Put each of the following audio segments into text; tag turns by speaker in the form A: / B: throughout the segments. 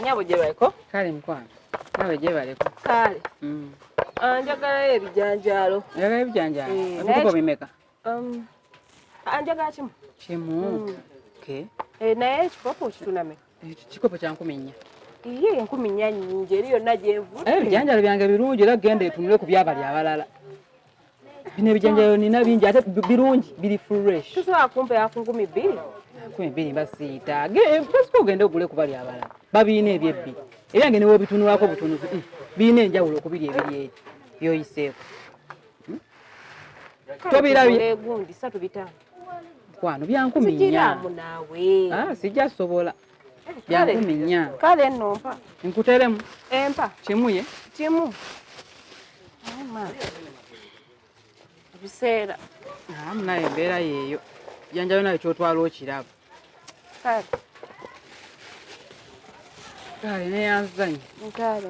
A: Nyabo gyebaleko.
B: Kale mukwano. Nawe gyebaleko.
A: Kale. Ah, njagalayo ebijanjaalo.
B: Oyagala ebijanjaalo?
A: Eh,
B: Ebikopo bimeka?
A: Ah, njagala kimu.
B: Kimu. Okay.
A: Eh, naye ekikopo kitunda meka?
B: Ekikopo kya 14,000.
A: Iye 14,000 nnyingi eri yonna gyenvudde.
B: Ebijanjaalo byange birungi era genda etunule ku byabali abalala. Bino ebijanjaalo nina bingi ate birungi biri fresh.
A: Tusobola kumpeera ku 2,000?
B: 2,000 mba siyita. Basika ogende ogule ku bali abalala. Babiina ebyebbiri. Ebyange ne w'obitunulako butunuzi. Birina enjawulo ku biri ebiri eri by'oyiseeko. Tobirabye?
A: Egundi 3,500.
B: Mukwano bya 14,000.
A: Sigiraamu naawe.
B: Ah, sijja sobola. Bya 14,000.
A: Kale nno mpa.
B: Nkuteremu?
A: Empa.
B: Kimu ye?
A: Kimu. Ebiseera.
B: Ah, munaye embeera yeeyo. Janjalo nayo ky'otwala okiraba.
A: Kale.
B: Kale neyanzanye.
A: Kale.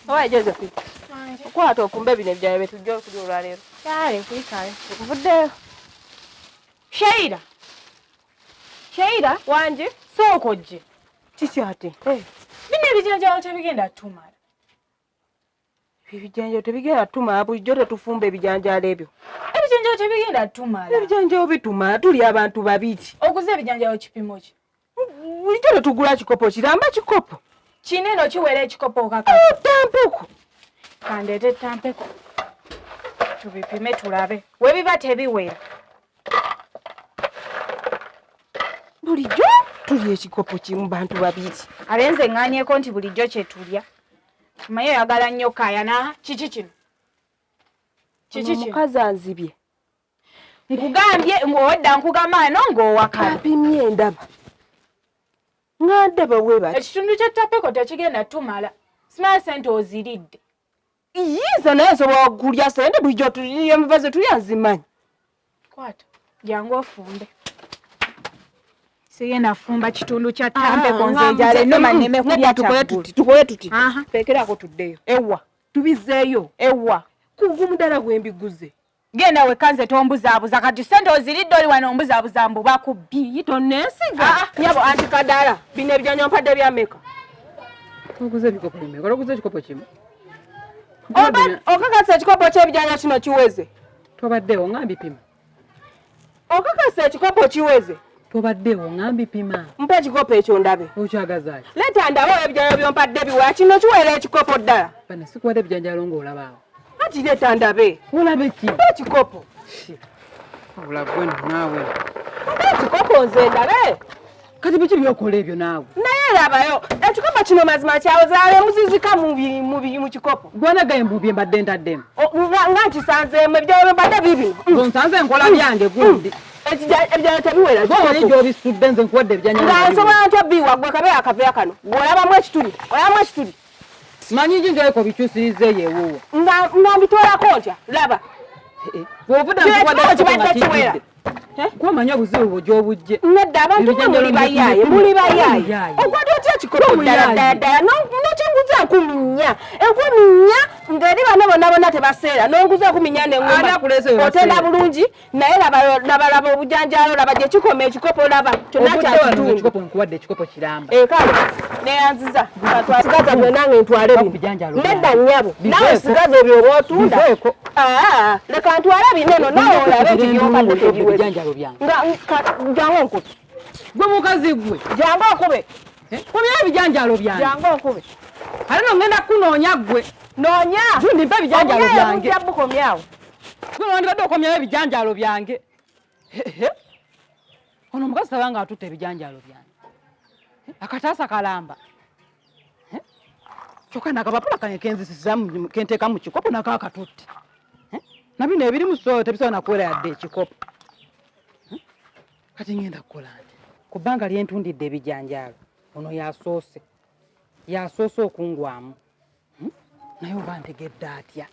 A: Owaye Josephine. Okwata ofumbe bino ebijjayo bye tujja okulya olwaleero.
C: Kale, nkuikayo.
A: Nvuddeyo.
C: Sheila. Sheila.
A: Wangi.
C: Sooka ojje.
A: Kiki ate?
C: Bino ebijanjaalo tebigenda tumala.
A: Ebijanjaalo tebigenda tumala, bulijjo tetufumba ebijanjaalo ebyo.
C: Ebijanjaalo tebigenda tumala.
A: Ebijanjaalo bitumala, tuli abantu babiri.
C: Oguze ebijanjaalo kipimo ki?
A: Bulijjo tetugula kikopo kiramba kikopo.
C: Kinene kiwera ekikopo okaka.
A: Tampeko.
C: Kandeete tampeko. Tubipime tulabe. Webiba tebiwera.
A: Bulijjo tulya ekikopo kimu bantu babiri.
C: Abenze ŋŋaanyeeko nti bulijjo kye tulya. Mmanyi oyagala nnyo kaayana. Kiki kino? Kiki kino?
A: Omukazi anzibye.
C: Nkugambye ng'owedda nkugamba ano ng'owakala.
A: Apimye ndaba. Nga ndaba weebati.
C: Ekitundu kya tapeko tekigenda tumala. Simanyi ssente oziridde.
A: Yinza naye nsobola kulya ssente bulijjo tulya enva ze tulya nzimanyi.
C: Kwata, jangu ofumbe. Sigenda fumba kitundu kya tampeko nze njala ennuma nneme kulya
A: Tukole tuti, tukole tuti.
C: Aha.
A: Peekerako tuddeyo.
C: Ewa.
A: Tubizeeyo.
C: Ewa.
A: Ku mudaala gwe mbiguze.
C: Genda wekka nze tombuzaabuza kati ssente oziridde oli wano ombuzaabuza mbu bakubbi.
A: Tonneesiga.
C: Ah,
A: Nyabo anti kadaala bino ebijanjaalo mpadde bya mmeka?
B: Oguze ebikopo bimeka? Oguze ekikopo kimu?
A: Okakasa ekikopo ky'ebijanjaalo kino kiweze?
B: Tobaddeewo nga mbipima.
A: Okakasa ekikopo kiweze?
B: Tobaddeewo nga mbipima.
A: Mpa ekikopo ekyo ndabe.
B: Okyagaza ki?
A: Leeta ndabe ebijanjaalo by'ompadde biwera. Kino kiwera ekikopo ddala.
B: Bana sikuwadde ebijanjaalo ng'olabaawo.
A: Anti leeta ndabe.
B: Olabe ki?
A: Mpa ekikopo.
B: Wabula gwe nno naawe.
A: Mpa ekikopo nze ndabe.
B: Kati biki by'okola ebyo naawe?
A: Naye labayo ekikopo kino mazima kyawozaale muzizika mu kikopo.
B: Gwanagaye mbu bye mbadde ntaddemu.
A: Nga nkisanzeemu ebijanjaalo mbadde biibino.
B: Nze nsanze nkola byange gundi.
A: Ebijanjaalo tebiwera.
B: Gwe wali gy'obisudde nze nkuwadde ebijanjaalo.
A: Nga nsobola ntya biwa gwe kabeera akaveera kano. Gwe olabamu ekituli. Olabamu ekituli.
B: Manyi ngi ngereko bikyusiriza eyo ewuwo.
A: Nga mbitwalako ntya? Laba.
B: Bw'ovudde nkuwadde
A: ekikopo kibadde kiwera.
B: Kuba omanyi obuzibu bwo gy'obujje.
A: Nedda abantu mwe muli bayaaye, muli bayaaye. Okwata otya ekikopo ddala ddala ddala n'okinguza 14,000. 14,000 ng'eri bano bonna bonna tebaseera. N'onguza 14,000 n'eŋŋuma. Otenda bulungi naye laba laba obujanjaalo laba gye kikoma ekikopo laba kyonna kya kitundu.
B: Ekikopo nkuwadde ekikopo kiramba.
A: Kale neyanziza. Sigaza byonna nge ntwale bino. Nedda nnyabo naawe sigaza ebyo oba otunda. Leka ntwale bino eno naawe olabe nti byompadde tebiweze. Nga jangu onkube.
B: Gwe mukazi gwe.
A: Jangu onkube.
B: Kubya ebijanjaalo byange.
A: Jangu onkube.
B: Ate no ngenda kunoonya ggwe.
A: Noonya.
B: Gundi mpa ebijanjaalo byange.
A: Ojja bukomyawo.
B: Gwe wandibadde okomyawo ebijanjaalo byange. Ono omukazi tabanga atutte ebijanjaalo byange. Akataasa kalamba. Kyokka nakapapula kange kenzisiza kenteeka mu kikopo nako akatutte. Na bino ebirimu so tebisobola nakuwera yadde ekikopo. Kati ngenda kukola nti ku bbanga lye ntundidde ebijanjaalo ono yasoose. Yasoose okungwamu. Naye oba ntegedde atya?